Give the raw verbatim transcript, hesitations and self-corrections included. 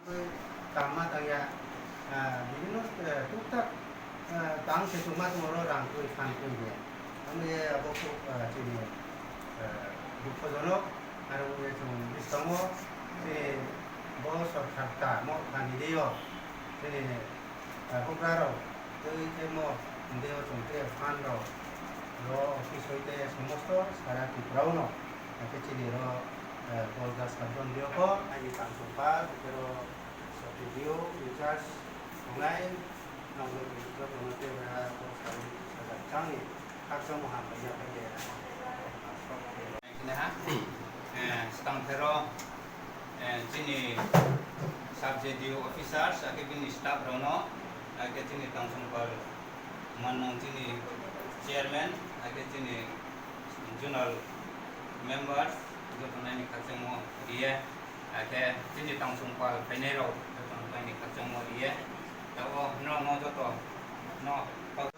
Tangma tangya, ah, bibhinno, eh, tuktak, eh, tang se tongma tongoro rang twi phan twi ya. Ano ye abo kok, eh, chini, eh, dukhojonok, aro ye chwng bwskango chini bo sorkar ta mo thani deyo chini, eh, bukrarok twi khe mo deyo chwng tei phan rok ro office hoite somosto sara Tripura o no, hakhe chini ro, eh, polka sabjon deyo kho, ani tang songkha, hakhe ro Sotibio, in charge wngnai, nokni jotono tei ura o sajak changni khakchangma hambai ya khe de. Khe ha, eh, swkang phero, eh, chini sub J D O officers, hakhe bini staff rokno, hakhe chini Tangsongpal Manmung chini chairman, hakhe chini zonal members, jotono ani khakchangma riye. Hakhe chini Tangsongpal phainairok jotono ani khakchangma riye. Tabuk norokno jotono kok.